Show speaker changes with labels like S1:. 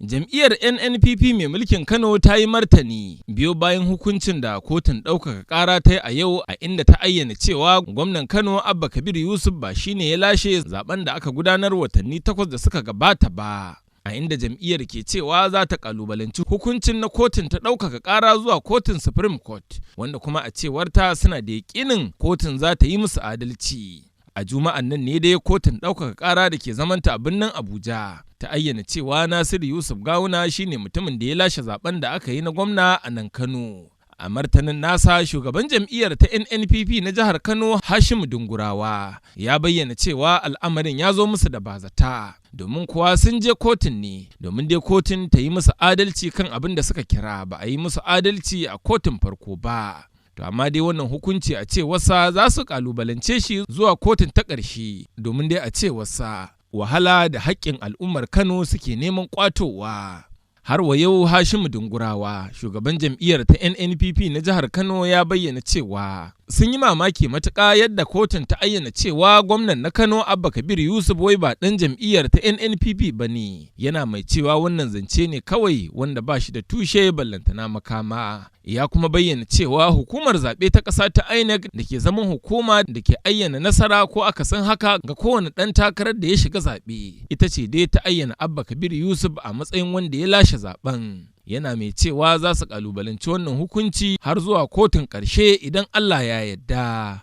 S1: Jam'iyyar NNPP mai mulkin Kano ta yi martani biyo bayan hukuncin da kotun ɗaukaka ƙara ta yi a yau, a inda ta ayyana cewa gwamnan Kano Abba Kabir Yusuf ba shine ya lashe zaben da aka gudanar watanni 8 da suka gabata ba. A inda jam'iyyar ke cewa za ta kalubalanci hukuncin na kotun ta ɗaukaka ƙara zuwa kotun Supreme Court, wanda kuma a cewarta suna da yaƙinin kotun za ta yi musu adalci. A juma'an nan ne dai kotun ɗaukaka ƙara da ke zamanta a birnin Abuja ta ayyana cewa Nasiru Yusuf Gawuna shine mutumin da ya lashe zaben da aka yi na gwamna a nan Kano. A martanin nasa, shugaban jam'iyyar ta NNPP na jihar Kano, Hashimu Dungurawa, ya bayyana cewa al'amarin ya zo musu da bazata, domin kuwa sun je kotun ne domin dai kotun ta yi musu adalci kan abin da suka kira ba a yi musu adalci a kotun farko ba. To amma dai wannan hukunci, a cewarsa, za su kalubalance shi zuwa kotun ta ƙarshe, domin dai a cewarsa wahala da haƙƙin al'ummar Kano suke neman ƙwatowa. Har wa yau, Hashimu Dungurawa, shugaban jam'iyyar ta NNPP na jihar Kano, ya bayyana cewa sun yi mamaki matuƙa yadda kotun ta ayyana cewa gwamnan na Kano Abba Kabir Yusuf wai ba ɗan jam'iyyar ta NNPP ba ne, yana mai cewa wannan zance ne kawai wanda ba shi da tushe ballantana makama. Ya kuma bayyana cewa hukumar zaɓe ta ƙasa ta INEC, da ke zaman hukuma da ke ayyana nasara ko akasin haka ga kowane ɗan takarar da ya shiga zaɓe, ita ce dai ta ayyana Abba Kabir Yusuf a matsayin wanda ya lashe zaben. Yana mai cewa za su kalubalanci wannan hukunci har zuwa kotun ƙarshe idan Allah ya yarda.